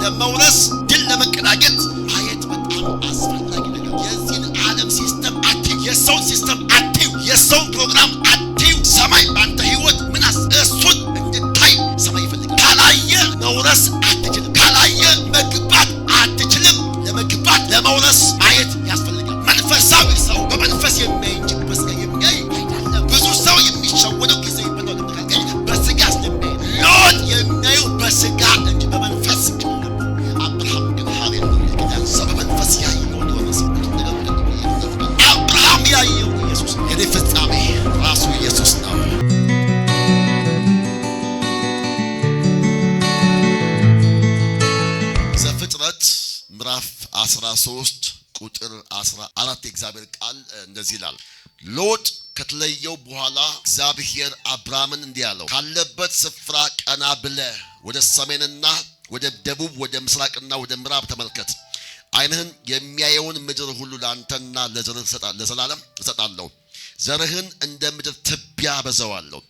ለመውረስ ድል ለመቀዳጀት ማየት በጣም አስፈላጊ ነገር። የዚህን ዓለም system አትዩ፣ የሰውን system አትዩ፣ የሰውን ፕሮግራም አትዩ። ሰማይ በአንተ ህይወት ምን እሱን እንድታይ ሰማይ ይፈልጋል። ካላየ መውረስ አትችልም። ካላየ መግባት አትችልም። ለመግባት ለመውረስ ማየት ያስፈልጋል። መንፈሳዊ ሰው በመንፈስ የሚያይ እንጂ በስጋ የሚያይ አይደለም። ብዙ ሰው የሚሸወደው ጊዜ በስጋ ስለሚያይ፣ ሎጥ የሚያየው በስጋ እንጂ በመንፈስ አይደለም። አብርሃም ግን ሃሌሉያ ኪዳን ሰው በመንፈስ ያየውን ወረሰ። አብርሃም ያየው ኢየሱስ፣ የኔ ፍጻሜ ራሱ ኢየሱስ ነው። ዘፍጥረት ምዕራፍ 13 ቁጥር 14 የእግዚአብሔር ቃል እንደዚህ ይላል። ሎጥ ከተለየው በኋላ እግዚአብሔር አብርሃምን እንዲህ አለው፣ ካለበት ስፍራ ቀና ብለህ ወደ ሰሜንና ወደ ደቡብ፣ ወደ ምስራቅና ወደ ምዕራብ ተመልከት። ዓይንህን የሚያየውን ምድር ሁሉ ለአንተና ለዘርህ ለዘላለም እሰጣለሁ። ዘርህን እንደ ምድር ትቢያ አበዛዋለሁ።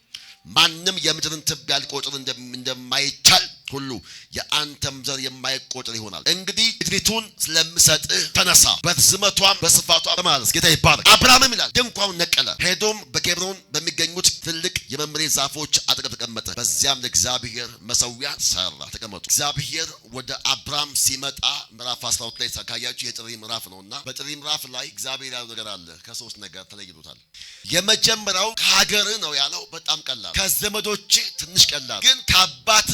ማንም የምድርን ትቢያ ሊቆጥር እንደማይቻል ሁሉ የአንተም ዘር የማይቆጥር ይሆናል። እንግዲህ ምድሪቱን ስለምሰጥህ ተነሳ፣ በርዝመቷም በስፋቷም ተመላለስ። ጌታ ይባረክ። አብርሃምም ይላል ድንኳኑን ነቀለ፣ ሄዶም በኬብሮን በሚገኙት ትልቅ የመምሬ ዛፎች አጠገብ ተቀመጠ። በዚያም ለእግዚአብሔር መሰዊያ ሰራ። ተቀመጡ። እግዚአብሔር ወደ አብርሃም ሲመጣ ምዕራፍ 12 ላይ ካያችሁ የጥሪ ምዕራፍ ነውና በጥሪ ምዕራፍ ላይ እግዚአብሔር ያለው ነገር አለ። ከሶስት ነገር ተለይቶታል። የመጀመሪያው ከሀገርህ ነው ያለው፣ በጣም ቀላል። ከዘመዶች ትንሽ ቀላል፣ ግን ከአባት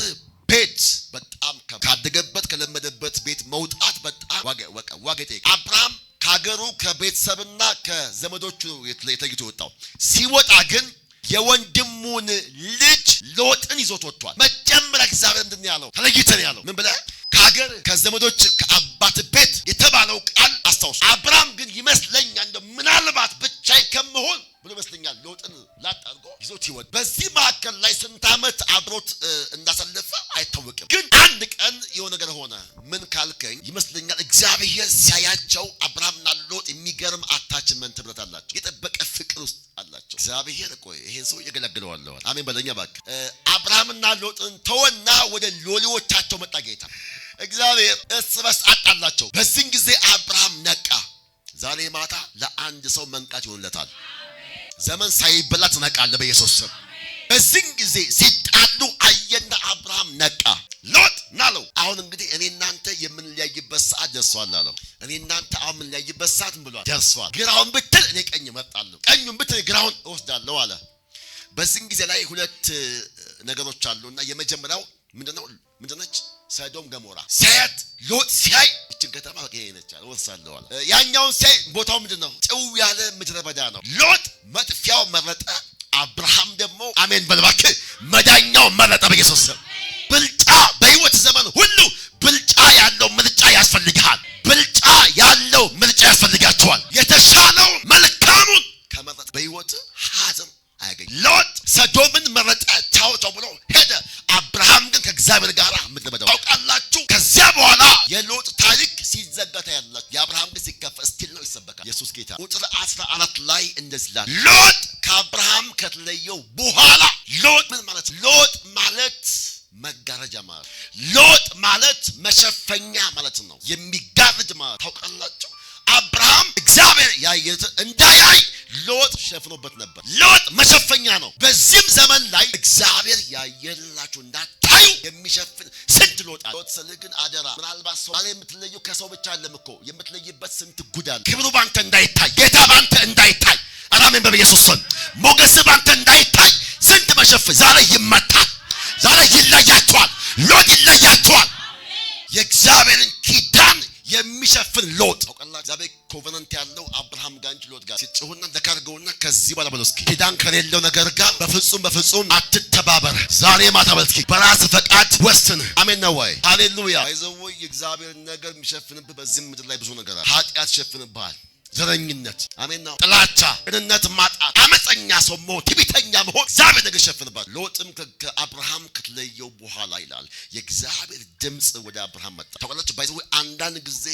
ቤት በጣም ካደገበት ከለመደበት ቤት መውጣት በጣም ዋጋ ይጠይቃል። አብርሃም ከሀገሩ ከቤተሰብና ከዘመዶቹ ተለይቶ የወጣው፣ ሲወጣ ግን የወንድሙን ልጅ ሎጥን ይዞት ወጥቷል። መጀመሪያ እግዚአብሔር ምንድን ነው ያለው? ተለይተህ ነው ያለው። ምን ብለህ? ከሀገር ከዘመዶች ከአባት ቤት የተባለው ቃል አስታውሱ። አብርሃም ግን ይመስለኛል እንደው ምናልባት ብቻዬን ከመሆን ብሎ ይመስለኛል ሎጥን ላጥ አድርጎ ይዞት ይወጣ። በዚህ መካከል ላይ ስንት ዓመት አብሮት እንዳሳለፈ አይታወቅም። ግን አንድ ቀን የሆነ ነገር ሆነ። ምን ካልከኝ ይመስለኛል እግዚአብሔር ሲያያቸው አብርሃምና ሎጥ የሚገርም attachment ህብረት አላቸው። የጠበቀ ፍቅር ውስጥ አላቸው። እግዚአብሔር ቆይ ይሄን ሰው እገላግለዋለሁ። አሜን በለኛ እባክህ። አብርሃምና ሎጥን ተወና ወደ ሎሌዎቻቸው መጣ ጌታ። እግዚአብሔር እርስ በርስ አጣላቸው። በዚህን ጊዜ አብርሃም ነቃ። ዛሬ ማታ ለአንድ ሰው መንቃት ይሆንለታል። ዘመን ሳይበላ ትነቃለህ በኢየሱስ ስም። በዚህን ጊዜ ሲጣሉ አየና አብርሃም ነቃ። ሎጥ ናለው አሁን እንግዲህ እኔ እናንተ የምንለያይበት ሰዓት ደርሷል አለው። እኔ እናንተ አሁን የምንለያይበት ሰዓት ብሏል ደርሷል። ግራውን ብትል እኔ ቀኝ እመርጣለሁ፣ ቀኙን ብትል ግራውን እወስዳለሁ አለ። በዚህን ጊዜ ላይ ሁለት ነገሮች አሉና የመጀመሪያው ምንድነው? ምንድነች? ሰዶም ገሞራ ሲያያት ሎጥ ሲያይ ይችን ከተማ በቃ የኔ ነች አለ፣ እወርሳለሁ አለ። ያኛውን ሲያይ ቦታው ምንድነው? ጭው ያለ ምድረ በዳ ነው። ሎጥ መጥፊያው መረጠ። አብርሃም ደግሞ አሜን በል እባክህ መዳኛው መረጠ በኢየሱስ ስም። ብልጫ በህይወት ዘመን ሁሉ ብልጫ ያለው ምርጫ ያስፈልግሃል። ብልጫ ያለው ምርጫ ያስፈልጋቸዋል። የተሻለው መልካሙን ከመረጠ በህይወት ሐዘን አያገኝም። ሎጥ ሰዶምን መረጠ፣ ቻው ቻው ብሎ ሄደ። አብርሃም ግን ከእግዚአብሔር ጋር ምድረ በዳ ታውቃላችሁ። ከዚያ በኋላ የሎጥ ታሪክ ሲዘጋ ታያላችሁ። የአብርሃም ግን ሲከፈት still ነው ይሰበካል። ኢየሱስ ጌታ። ቁጥር 14 ላይ እንደዚህ ይላል፣ ሎጥ ከአብርሃም ከተለየው በኋላ። ሎጥ ምን ማለት? ሎጥ ማለት መጋረጃ ማለት፣ ሎጥ ማለት መሸፈኛ ማለት ነው። የሚጋርድ ማለት ታውቃላችሁ። አብርሃም እግዚአብሔር ያየት እንዳያይ ሎጥ ሸፍኖበት ነበር። ሎጥ መሸፈኛ ነው። በዚህም ዘመን ላይ እግዚአብሔር ያየላችሁ እንዳታዩ የሚሸፍን ስንት ሎጥ አለ። ሎጥ ስልህ ግን አደራ፣ ምናልባት ሰው ዛሬ የምትለየው ከሰው ብቻ አይደለም እኮ፣ የምትለይበት ስንት ጉድ አለ። ክብሩ ባንተ እንዳይታይ፣ ጌታ ባንተ እንዳይታይ፣ አሜን በኢየሱስ ስም፣ ሞገስ ባንተ እንዳይታይ ስንት መሸፈን ዛሬ ይመታል። ዛሬ ይለያቸዋል። ሎጥ ይለያቸዋል። የእግዚአብሔርን ኪዳን የሚሸፍን ሎጥ ታውቃላችሁ። እግዚአብሔር covenant ያለው አብርሃም ጋር እንጂ ሎጥ ጋር ሲጮሁና ለካርገውና ከዚህ በኋላ በለው እስኪ ኪዳን ከሌለው ነገር ጋር በፍጹም በፍጹም አትተባበር። ዛሬ ማታ በል እስኪ በራስ ፈቃድ ወስን። አሜን ነው ወይ? ሃሌሉያ። አይዘው የእግዚአብሔር ነገር የሚሸፍንብህ በዚህ ምድር ላይ ብዙ ነገር አለ። ኃጢአት ይሸፍንብሃል። ዘረኝነት፣ አሜን ነው፣ ጥላቻ፣ ቅንነት ማጣት፣ አመፀኛ ሰው መሆን፣ ትዕቢተኛ መሆን እግዚአብሔር ነገር ይሸፍንብሃል። ሎጥም ከአብርሃም ከተለየው በኋላ ይላል የእግዚአብሔር ድምፅ ወደ አብርሃም መጣ። ታውቃላችሁ by the way አንዳንድ ጊዜ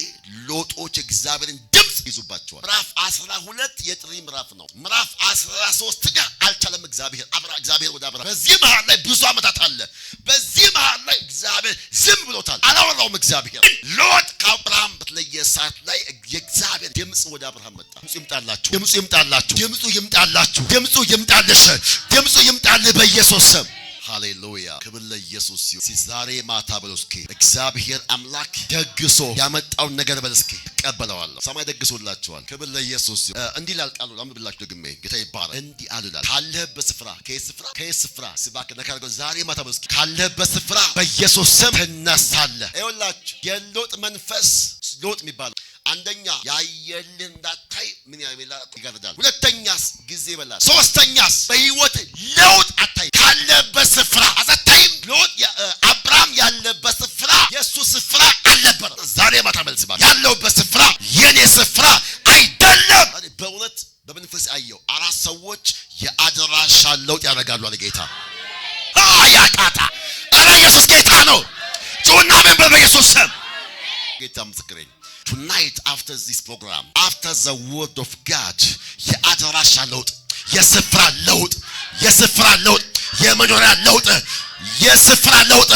ሎጦች የእግዚአብሔርን ድምፅ ይዙባቸዋል። ምዕራፍ 12 የጥሪ ምዕራፍ ነው። ምዕራፍ 13 ጋር አልቻለም እግዚአብሔር አብራ እግዚአብሔር ወደ አብርሃም። በዚህ መሃል ላይ ብዙ ዓመታት አለ። በዚህ መሃል ላይ እግዚአብሔር እግዚአብሔር ዝም ብሎታል፣ አላወራውም እግዚአብሔር። ሎጥ ከአብርሃም በተለየ ሰዓት ላይ የእግዚአብሔር ድምፅ ወደ አብርሃም መጣ። ድምፁ ይምጣላችሁ፣ ድምፁ ይምጣላችሁ፣ ድምፁ ይምጣላችሁ፣ ድምፁ ይምጣልሽ፣ ድምፁ ይምጣልህ በኢየሱስ ስም። ሃሌሉያ፣ ክብር ለኢየሱስ ይሁን። ዛሬ ማታ በለው እስኪ እግዚአብሔር አምላክ ደግሶ ያመጣውን ነገር በል እስኪ እቀበለዋለሁ። ሰማይ ደግሶላችኋል። ክብር ለኢየሱስ ይሁን። እንዲህ ይላል ቃሉ፣ ላንብብላችሁ ደግሜ። ጌታ ይባረክ። እንዲህ አሉ ይላል፣ ካለህበት ስፍራ፣ ከየት ስፍራ? ከየት ስፍራ? ስባክ ነካርገው። ዛሬ ማታ በለው እስኪ ካለህበት ስፍራ በኢየሱስ ስም ትነሳለህ። ይኸውላችሁ የሎጥ መንፈስ፣ ሎጥ የሚባለው አንደኛ ያየልህ እንዳታይ ምን ይጋርዳል። ሁለተኛስ ጊዜ ይበላል። ሶስተኛስ በህይወት ለውጥ አታይ። ካለበት ስፍራ አዘታይም ሎጥ፣ አብርሃም ያለበት ስፍራ የእሱ ስፍራ አልነበረም። ዛሬ ማታ መልስ ባል ያለውበት ስፍራ የኔ ስፍራ አይደለም። በእውነት በመንፈስ አየው፣ አራት ሰዎች የአድራሻ ለውጥ ያደርጋሉ አለ ጌታ። ያቃታ ኧረ ኢየሱስ ጌታ ነው። ጩና አሜን በል በኢየሱስ ስም። ጌታ ምስክሬ፣ tonight after this program, after the word of God፣ የአድራሻ ለውጥ፣ የስፍራ ለውጥ፣ የስፍራ ለውጥ፣ የመኖሪያ ለውጥ፣ የስፍራ ለውጥ፣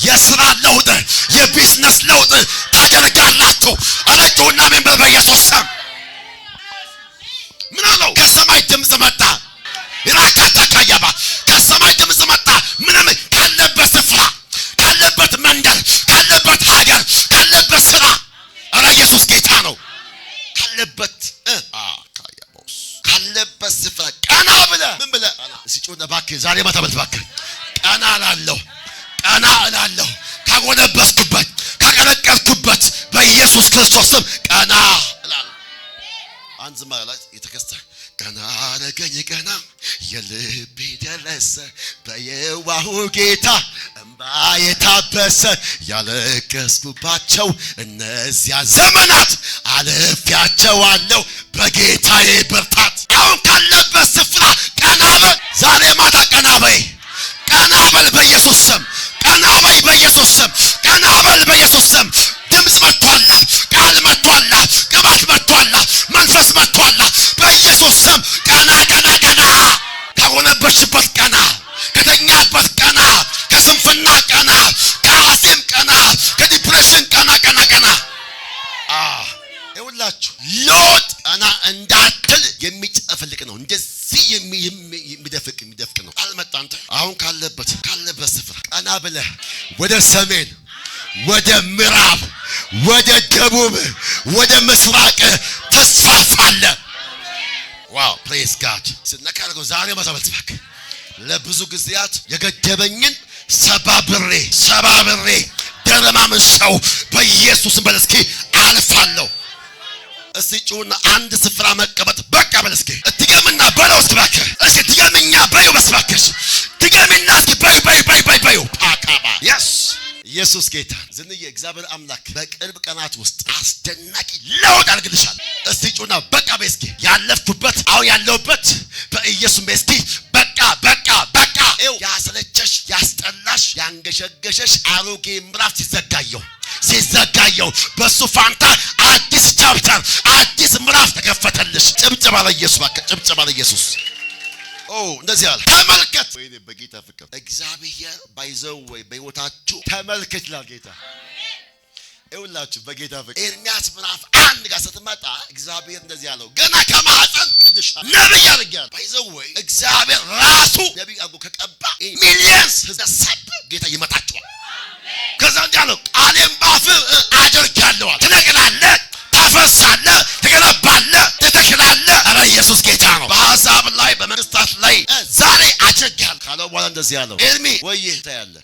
የስራ ለውጥ፣ የቢዝነስ ለውጥ ታደርጋላችሁ። ኧረ ጩና አሜን በል በኢየሱስ ስም። ምን አለው? ከሰማይ ድምፅ መጣ። ራካታ ካያባ፣ ከሰማይ ድምፅ መጣ። ምንም ካለበት ስፍራ፣ ካለበት መንደር፣ ካለበት ሀገር፣ ካለበት ስራ፣ ኧረ ኢየሱስ ጌታ ነው። ካለበት ካያቦስ ካለበት ስፍራ ቀና ብለህ ምን ብለህ ሲጮህ እባክህ ዛሬ ማታ በል እባክህ፣ ቀና እላለሁ፣ ቀና እላለሁ፣ ካጎነበስኩበት፣ ካቀነቀንኩበት በኢየሱስ ክርስቶስ ስም ቀና እላለሁ። አንድ ዝማሬ ላይ የተከስተ ቀና አረገኝ ቀና፣ የልቤ ደረሰ፣ በየዋሁ ጌታ እምባ የታበሰ፣ ያለቀስኩባቸው እነዚያ ዘመናት አልፌያቸዋለሁ በጌታዬ ብርታት። አሁን ካለበት ስፍራ ቀና በል። ዛሬ ማታ ቀና በይ፣ ቀና በል በኢየሱስ ስም፣ ቀና በይ በኢየሱስ ስም፣ ቀና በል በኢየሱስ ስም። ድምፅ መጥቷላ፣ ቃል መጥቷላ፣ ቅባት መጥቷላ፣ መንፈስ መጥቷላ። በኢየሱስ ስም ቀና፣ ቀና፣ ቀና። ካጎነበስሽበት ቀና፣ ከተኛበት ቀና፣ ከስንፍና ቀና፣ ከአዚም ቀና፣ ከ depression ቀና፣ ቀና፣ ቀና። ይኸውላችሁ ሎጥ ቀና እንዳትል የሚጨፈልቅ ነው። እንደዚህ የሚደፍቅ የሚደፍቅ ነው። አልመጣ አንተ አሁን ካለበት ስፍራ ቀና ብለህ ወደ ሰሜን፣ ወደ ምዕራብ፣ ወደ ደቡብ፣ ወደ ምስራቅ ተስፋፋለህ። Wow, praise God። ስነካ አድርገው ዛሬ ማታ በል ለብዙ ጊዜያት የገደበኝን ሰባብሬ ሰባብሬ ደረማምሰው በኢየሱስ በል እስኪ አልፋለሁ። እስቲ ጩና አንድ ስፍራ መቀመጥ በቃ በል እስኪ፣ ድገምና በለው እስኪ እባክህ። እስኪ ድገምኛ በዩ በስባክሽ፣ ድገምና እስኪ በዩ በዩ በዩ በዩ በዩ ፓካባ። Yes፣ ኢየሱስ ጌታ። ዝንዬ፣ እግዚአብሔር አምላክ በቅርብ ቀናት ውስጥ አስደናቂ ለውጥ ያደርግልሻል። እስቲ ጩና በቃ በይ እስኪ፣ ያለፍኩበት አሁን ያለሁበት በኢየሱስ በይ እስኪ፣ በቃ በቃ በቃ። ይኸው ያሰለቸሽ፣ ያስጠላሽ፣ ያንገሸገሸሽ አሮጌ ምዕራፍ ሲዘጋየው ሲዘጋየው በሱ ፋንታ አዲስ chapter፣ አዲስ ምዕራፍ ተከፈተልሽ። ጭብጨባ ለኢየሱስ እባክህ፣ ጭብጨባ ለኢየሱስ። ኦ እንደዚህ አለ፣ ተመልከት። ወይኔ በጌታ ፍቅር እግዚአብሔር by the way በሕይወታችሁ ተመልከት ይላል ጌታ። ይኸውላችሁ በጌታ ፍቅር ኤርሚያስ ምዕራፍ 1 ጋር ስትመጣ እግዚአብሔር እንደዚህ ያለው፣ ገና ከማህፀን ቀድሻለሁ፣ ነብይ አድርጌሃለሁ። By the way እግዚአብሔር ራሱ ነብይ አድርጎ ከቀባ millions ህዝብ ሰብ ጌታ ይመታቸዋል። ከዛ እንዲህ አለው፣ ቃሌን ባፍህ አደርጋለሁ። ትነቅላለህ፣ ታፈሳለህ፣ ትገነባለህ፣ ትተክላለህ። ኧረ ኢየሱስ ጌታ ነው። በአሕዛብ ላይ፣ በመንግስታት ላይ ዛሬ አድርጌሃለሁ ካለው በኋላ እንደዚህ ያለው፣ ኤርሚ ወይ ታያለህ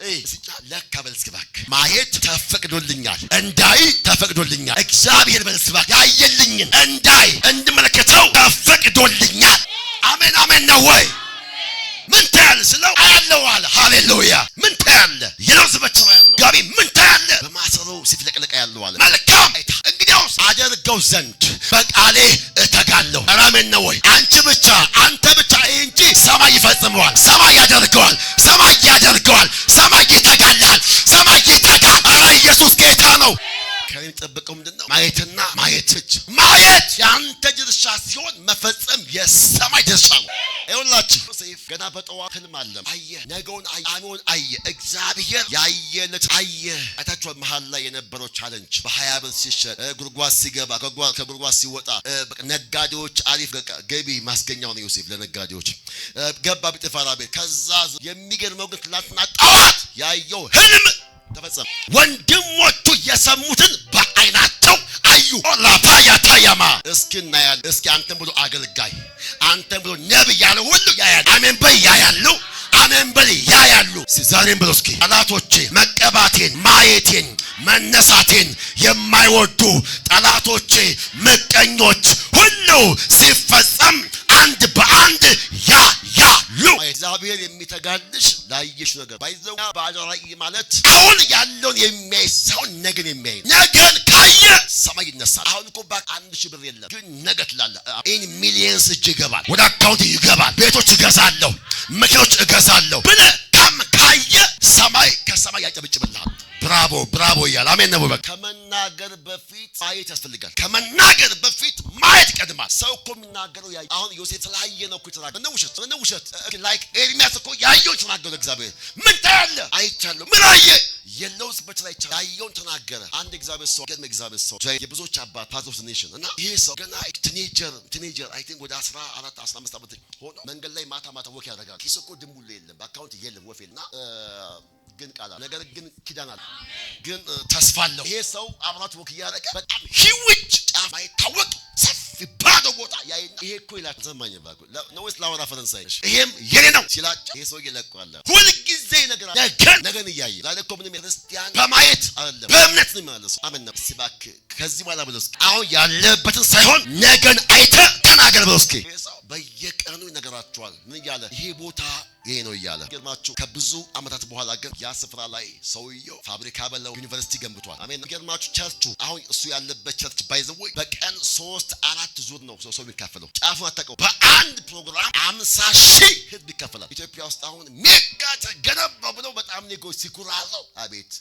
ለካ በል እስኪ እባክህ፣ ማየት ተፈቅዶልኛል፣ እንዳይ ተፈቅዶልኛል። እግዚአብሔር በል እስኪ እባክህ ያየልኝን እንዳይ እንድመለከተው ተፈቅዶልኛል። አሜን አሜን ነው ወይ? ምን ታያለህ ስለው አያለው አለ። ሃሌሉያ። ምን ታያለህ? የለውዝ በትር ያለው። ጋቢ፣ ምን ታያለህ? በማሰሮ ሲፍለቅለቅ ያለው አለ። መልካም፣ እንግዲያውስ አደርገው ዘንድ በቃሌ እተጋለሁ። ኧረ አሜን ነው ወይ? አንቺ ብቻ፣ አንተ ብቻ እንጂ ሰማይ ይፈጽመዋል። ሰማይ ያደርገዋል። ሰማይ ያደርገዋል። ሰማይ ይተጋላል። ሰማይ ይተጋል። ኧረ ኢየሱስ ጌታ ነው። ከኔ የሚጠበቀው ምንድን ነው? ማየትና ማየት ብቻ። ማየት የአንተ ድርሻ ሲሆን መፈጸም የሰማይ ድርሻ ነው። ይኸውላችሁ ዮሴፍ ገና በጠዋት ህልም አለም፣ አየ፣ ነገውን አየ፣ አሜውን አየ። እግዚአብሔር ያየለት አየ። አይታችኋል። መሀል ላይ የነበረው challenge በ20 ብር ሲሸጥ፣ ጉድጓድ ሲገባ፣ ከጉድጓድ ሲወጣ፣ በቃ ነጋዴዎች አሪፍ በቃ ገቢ ማስገኛው ነው ዮሴፍ ለነጋዴዎች። ገባ ጲጥፋራ ቤት። ከዛ የሚገርመው ግን ትላንትና ጠዋት ያየው ህልም ተፈጸመ። ወንድሞቹ የሰሙትን በአይናቸው አዩ። ላፓያታያማ እስኪ እናያለን። እስኪ አንተን ብሎ አገልጋይ፣ አንተን ብሎ ነብይ ያለ ሁሉ ያያል። አሜን በል፣ ያያሉ። አሜን በል፣ ያያሉ። እስኪ ዛሬም ብሎ እስኪ ጠላቶቼ መቀባቴን፣ ማየቴን፣ መነሳቴን የማይወዱ ጠላቶቼ፣ ምቀኞች ሁሉ ሲፈጸም አንድ በአንድ ያያሉ። እግዚአብሔር የሚተጋልሽ ላየሽ ነገር by the way ባለ ራእይ ማለት አሁን ያለውን የሚያይ ሳይሆን ነገን የሚያይ ነው። ነገን ካየ ሰማይ ይነሳል። አሁን እኮ ባክ 1,000 ብር የለም፣ ግን ነገ ትላለህ። In millions እጅ ይገባል፣ ወደ account ይገባል። ቤቶች እገዛለሁ፣ መኪኖች እገዛለሁ ብለህ ካየ ሰማይ ከሰማይ ያጨበጭብልሃል። Bravo bravo እያለ። አሜን ነው። በቃ ከመናገር በፊት ማየት ያስፈልጋል። ከመናገር በፊት ማየት ይቀድማል። ሰው እኮ የሚናገረው ያየ፣ አሁን ዮሴፍ ስላየ ነው እኮ የተናገረው። ነው ውሸት ነው ውሸት። Like ኤርሚያስ እኮ ያየውን ተናገረ። እግዚአብሔር ምን ታያለህ? አይቻለሁ። ምን አየ? የለውስ በትር አይቻለሁ። ያየውን ተናገረ። አንድ እግዚአብሔር ሰው ገርም እግዚአብሔር ሰው የብዙዎች አባት፣ father of nation፣ እና ይሄ ሰው ገና teenager I think ወደ 14 15 ዓመት ሆኖ መንገድ ላይ ማታ ማታ walk ያደርጋል። ኪስ እኮ ድንቡል የለም፣ በ account የለም፣ ወፍ የለም፣ እና ግን ቃል አለ፣ ነገር ግን ኪዳን አለ፣ ግን ተስፋ አለው። ይሄ ሰው አብራት walk እያደረገ በጣም huge ጫፍ ማይታወቅ ሰፊ ባዶ ቦታ ያይና ይሄ እኮ ይላል። ሰማኝ ባኩ ነው ወይስ ላወራ ፈረንሳይ? ይሄም የኔ ነው ሲላቸው ይሄ ሰውዬ ለቋል። ሁልጊዜ ነገር ነገን ነገን እያየ። ዛሬ እኮ ምንም ክርስቲያን በማየት አይደለም በእምነት ነው የሚመላለሰው። አሜን ነው። እስኪ እባክህ ከዚህ በኋላ ብለው እስኪ አሁን ያለበትን ሳይሆን ነገን አይተህ ተናገር ብለው እስኪ። ይሄ ሰው በየቀኑ ይነገራቸዋል። ምን እያለ? ይሄ ቦታ ይሄ ነው እያለ። ገርማችሁ ከብዙ ዓመታት በኋላ ግን ያ ስፍራ ላይ ሰውየው ፋብሪካ በለው ዩኒቨርሲቲ ገንብቷል። አሜን። ገርማችሁ ቸርቹ አሁን እሱ ያለበት church by the way በቀን ሶስት አራት ዙር ነው ሰው የሚካፈለው። ጫፉን አታውቀው። በአንድ ፕሮግራም 50,000 ህዝብ ይካፈላል። ኢትዮጵያ ውስጥ አሁን mega ተገነባ ብለው በጣም ኔጎ ሲኩራለው አቤት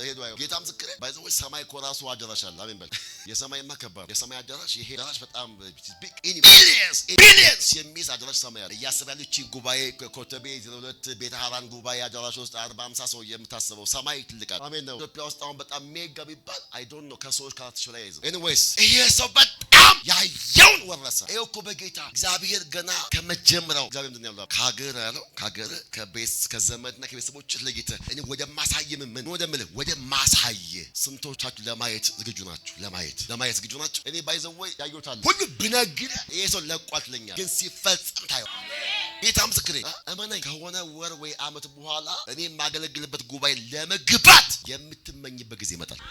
ሄዶ ጌታ ምስክሬ by the way ሰማይ እኮ ራሱ አዳራሽ አለ። አሜን በል። የሰማይማ ከባድ የሰማይ አዳራሽ፣ ይሄ አዳራሽ በጣም big፣ billions billions የሚይዝ አዳራሽ ሰማይ አለ። እያሰበ ያለው ይህቺን ጉባኤ ኮተቤ 02 ቤተ ሀራን ጉባኤ አዳራሽ ውስጥ 40 50 ሰው የምታስበው ሰማይ ትልቃል። አሜን ነው። ኢትዮጵያ ውስጥ አሁን በጣም mega ቢባል I don't know ከሰዎች ከ4,000 ላይ አይዝም። Anyways ይሄ ሰው በጣም ያየውን ወረሰ። ይኸው እኮ በጌታ እግዚአብሔር ገና ከመጀመሪያው እግዚአብሔር ምንድን ነው ያለው? ከሀገር ያለው ከሀገር ከቤት ከዘመድና ከቤተሰቦች ለይተህ እኔ ወደ ማሳየ ምን ወደ ምልህ ወደ ማሳየ። ስንቶቻችሁ ለማየት ዝግጁ ናችሁ? ለማየት ዝግጁ ናችሁ? እኔ by the way ያየሁታል ሁሉ ብነግርህ ይሄ ሰው ለቋል ትለኛለህ፣ ግን ሲፈጸም ታየው። ጌታ ምስክሬ እመነኝ። ከሆነ ወር ወይ ዓመት በኋላ እኔ የማገለግልበት ጉባኤ ለመግባት የምትመኝበት ጊዜ ይመጣል።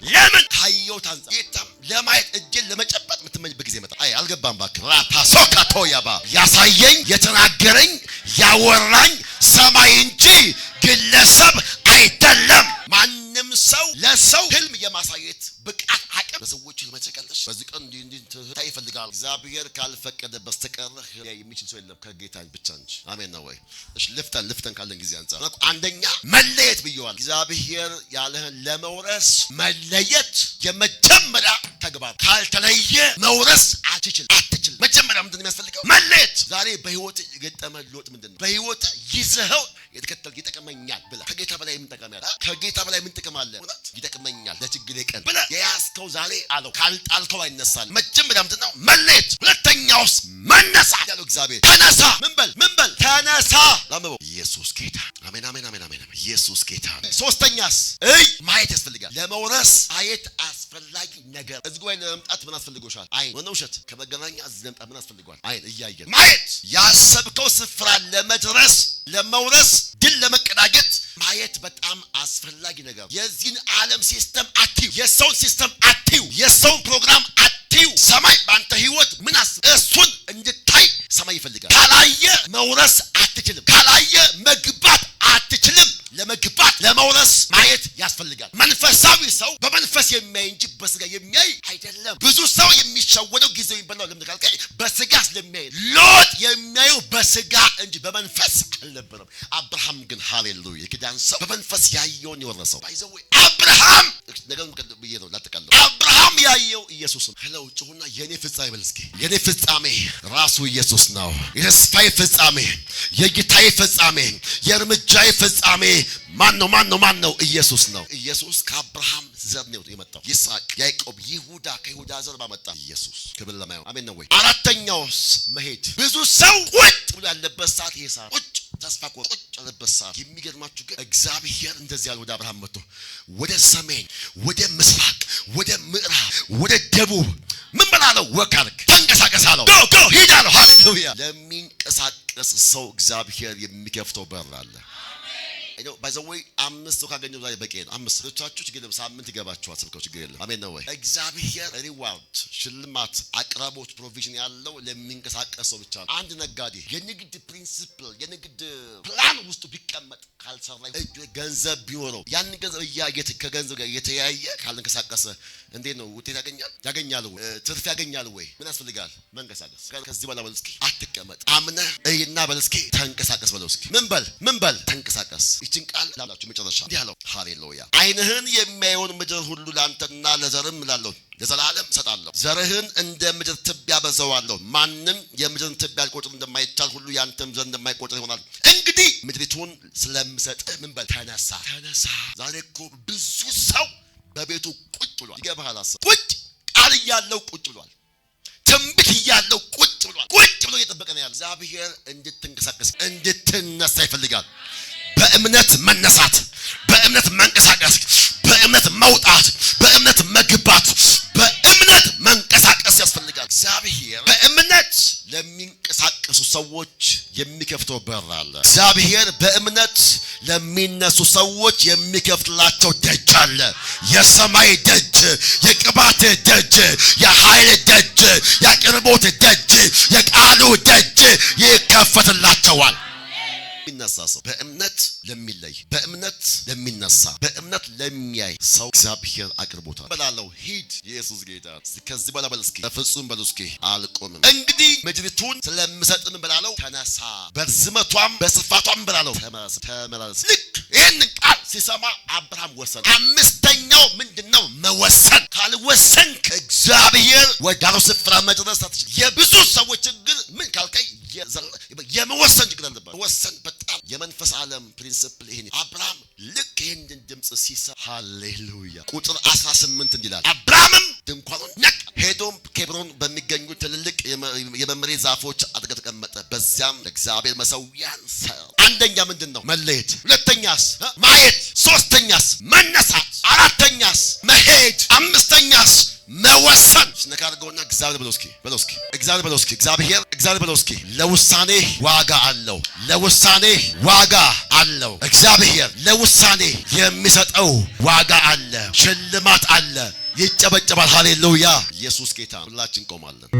ለምን? ካየሁት አንጻር ጌታም ለማየት እጄን ለመጨበጥ የምትመኝበት ጊዜ ይመጣል። አይ አልገባም እባክህ። ራፓሶካቶያባ ያሳየኝ፣ የተናገረኝ፣ ያወራኝ ሰማይ እንጂ ግለሰብ አይደለም። ማንም ሰው ለሰው ህልም የማሳየት ብቃት አቅም ለሰዎች ህልም ትሰቃለሽ። በዚህ ቀን እንዲህ እንዲህ ታይ ይፈልጋል። እግዚአብሔር ካልፈቀደ በስተቀር የሚችል ሰው የለም ከጌታ ብቻ እንጂ። አሜን ነው ወይ? እሺ ልፍጠን ልፍጠን ካለን ጊዜ አንጻር አንደኛ መለየት ብየዋል። እግዚአብሔር ያለህን ለመውረስ መለየት የመጀመሪያ ተግባር። ካልተለየ መውረስ አትችል አትችል። መጀመሪያ ምንድን ነው የሚያስፈልገው? መለየት። ዛሬ በህይወት የገጠመ ለውጥ ምንድን ነው? በህይወት ይዘኸው የተከተል ይጠቅመኛል ብለህ፣ ከጌታ በላይ ምን ጠቀም ያለ፣ ከጌታ በላይ ምን ጥቅም አለ? እውነት ይጠቅመኛል ለችግሬ ቀን ብለህ የያዝከው ዛሬ አለው ካልጣልከው አይነሳል። መጀመሪያ ምንድን ነው? መለየት። ሁለተኛውስ መነሳት ያለው እግዚአብሔር ተነሳ። ምን በል ምን በል ተነሳ። ላንብበው። ኢየሱስ ጌታ። አሜን አሜን አሜን አሜን። ኢየሱስ ጌታ። ሶስተኛስ እይ ማየት ያስፈልጋል። ለመውረስ ማየት አስፈላጊ ነገር። እዚህ ጉባኤ ለመምጣት ምን አስፈልጎሻል? አይን ወነ ውሸት ከመገናኛ እዚህ ለመምጣት ምን አስፈልገዋል? አይን እያየን ማየት። ያሰብከው ስፍራ ለመድረስ፣ ለመውረስ፣ ድል ለመቀዳጀት ማየት በጣም አስፈላጊ ነገር። የዚህን ዓለም system አትዩ፣ የሰውን system አትዩ፣ የሰውን ፕሮግራም አትዩ። ሰማይ በአንተ ህይወት ምን እሱን እንድታይ ሰማይ ይፈልጋል። ካላየ መውረስ አትችልም። ካላየ መግባት አትችልም። ለመግባት ለመውረስ ማየት ያስፈልጋል። መንፈሳዊ ሰው በመንፈስ የሚያይ እንጂ በስጋ የሚያይ አይደለም። ብዙ ሰው የሚሸወደው ጊዜው የሚበላው ለምን ካልከኝ በስጋ ስለሚያይ። ሎጥ የሚያየው በስጋ እንጂ በመንፈስ አልነበረም። አብርሃም ግን ሃሌሉያ የኪዳን ሰው በመንፈስ ያየውን የወረሰው። By the way አብርሃም ነገር ብዬ ነው ላጠቃልለው። አብርሃም ያየው ኢየሱስን። Hello፣ ጩሁና የኔ ፍጻሜ በል እስኪ። የኔ ፍጻሜ ራሱ ኢየሱስ ነው። የተስፋዬ ፍጻሜ፣ የጌታዬ ፍጻሜ፣ የእርምጃዬ ፍጻሜ ማን ነው? ማን ነው? ማን ነው? ኢየሱስ ነው። ኢየሱስ ከአብርሃም ዘር ነው የመጣው። ይስሐቅ፣ ያዕቆብ፣ ይሁዳ፣ ከይሁዳ ዘር ባመጣ ኢየሱስ ክብር ለማየው አሜን ነው ወይ? አራተኛውስ መሄድ። ብዙ ሰው ቁጭ ብሎ ያለበት ሰዓት ይሄ ሰዓት፣ ቁጭ ተስፋ ቁጭ ያለበት ሰዓት። የሚገርማችሁ ግን እግዚአብሔር እንደዚህ ያለ ወደ አብርሃም መጥቶ ወደ ሰሜን፣ ወደ ምስራቅ፣ ወደ ምዕራብ፣ ወደ ደቡብ ምን በላለው? Walk አድርግ፣ ተንቀሳቀስ አለው። Go, go፣ ሂድ አለው። ሃሌሉያ! ለሚንቀሳቀስ ሰው እግዚአብሔር የሚከፍተው በር አለ። By the way፣ አምስት ሰው ካገኘው ዛሬ በቂ ነው። አምስት ሎቻችሁ ችግር የለም፣ ሳምንት ይገባችኋል። ስብከው ችግር የለም። አሜን ነው ወይ? እግዚአብሔር reward፣ ሽልማት፣ አቅርቦት፣ provision ያለው ለሚንቀሳቀስ ሰው ብቻ ነው። አንድ ነጋዴ የንግድ principle፣ የንግድ ፕላን ውስጡ ቢቀመጥ ካልሰራ፣ እጁ ገንዘብ ቢኖረው ያንን ገንዘብ እያየ ከገንዘብ ጋር እየተያየ ካልንቀሳቀሰ እንዴት ነው ውጤት ያገኛል? ያገኛል ወይ? ትርፍ ያገኛል ወይ? ምን ያስፈልጋል? መንቀሳቀስ። ከዚህ በኋላ በል እስኪ አትቀመጥ። አምነህ እይና በል እስኪ ተንቀሳቀስ በለው እስኪ። ምን በል? ምን በል? ተንቀሳቀስ። ይችን ቃል ላላችሁ መጨረሻ እንዲህ አለው። ሃሌሉያ! ዓይንህን የሚያየውን ምድር ሁሉ ለአንተና ለዘርህም እላለሁ ለዘላለም እሰጣለሁ። ዘርህን እንደ ምድር ትቢያ አበዛዋለሁ። ማንም የምድርን ትቢያ ሊቆጥር እንደማይቻል ሁሉ ያንተም ዘር እንደማይቆጥር ይሆናል። እንግዲህ ምድሪቱን ስለምሰጥህ ምን በል? ተነሳ፣ ተነሳ። ዛሬ እኮ ብዙ ሰው በቤቱ ቁጭ ብሏል። ይገባሃል? አስብ። ቁጭ ቃል እያለው ቁጭ ብሏል። ትንቢት እያለው ቁጭ ብሏል። ቁጭ ብሎ እየጠበቀ ነው ያለው። እግዚአብሔር እንድትንቀሳቀስ፣ እንድትነሳ ይፈልጋል። በእምነት መነሳት፣ በእምነት መንቀሳቀስ፣ በእምነት መውጣት፣ በእምነት መግባት፣ በእምነት መንቀሳቀስ ያስፈልጋል። እግዚአብሔር በእምነት ለሚንቀሳቀሱ ሰዎች የሚከፍተው በር አለ። እግዚአብሔር በእምነት ለሚነሱ ሰዎች የሚከፍትላቸው ደጅ አለ። የሰማይ ደጅ፣ የቅባት ደጅ፣ የኃይል ደጅ፣ የአቅርቦት ደጅ፣ የቃሉ ደጅ ይከፈትላቸዋል። የሚነሳ ሰው፣ በእምነት ለሚለይ፣ በእምነት ለሚነሳ፣ በእምነት ለሚያይ ሰው እግዚአብሔር አቅርቦታል። በላለው ሂድ። ኢየሱስ ጌታ። ከዚህ በኋላ በል እስኪ፣ በፍጹም በል እስኪ፣ አልቆምም። እንግዲህ ምድሪቱን ስለምሰጥ ምን በላለው? ተነሳ፣ በርዝመቷም በስፋቷም በላለው ተመላለስ፣ ተመላለስ። ልክ ይህንን ቃል ሲሰማ አብርሃም ወሰነ። አምስተኛው ምንድን ነው? መወሰን። ካልወሰንክ እግዚአብሔር ወዳለው ስፍራ መድረስ አትችልም። የብዙ ሰዎች ችግር ምን ካልከኝ የመወሰን ችግር አለበት። መወሰን በጣም የመንፈስ ዓለም principle ይሄን። አብርሃም ልክ ይህንን ድምፅ ሲሰማ፣ ሃሌሉያ፣ ቁጥር 18 እንዲህ ይላል፣ አብርሃምም ድንኳኑን ነቀለ፣ ሄዶም ኬብሮን በሚገኙ ትልልቅ የመምሬ ዛፎች አጠገብ ተቀመጠ። በዚያም ለእግዚአብሔር መሰዊያን ሰራ። አንደኛ ምንድን ነው? መለየት። ሁለተኛስ? ማየት። ሶስተኛስ? መነሳት። አራተኛስ? መሄድ። አምስተኛስ? መወሰን። ነካ አድርገውና እግዚአብሔር በለው እስኪ፣ በለው እስኪ፣ እግዚአብሔር በለው እስኪ፣ እግዚአብሔር፣ እግዚአብሔር በለው እስኪ። ለውሳኔ ዋጋ አለው። ለውሳኔ ዋጋ አለው። እግዚአብሔር ለውሳኔ የሚሰጠው ዋጋ አለ፣ ሽልማት አለ። ይጨበጨባል። ሃሌሉያ! ኢየሱስ ጌታ። ሁላችን ቆማለን።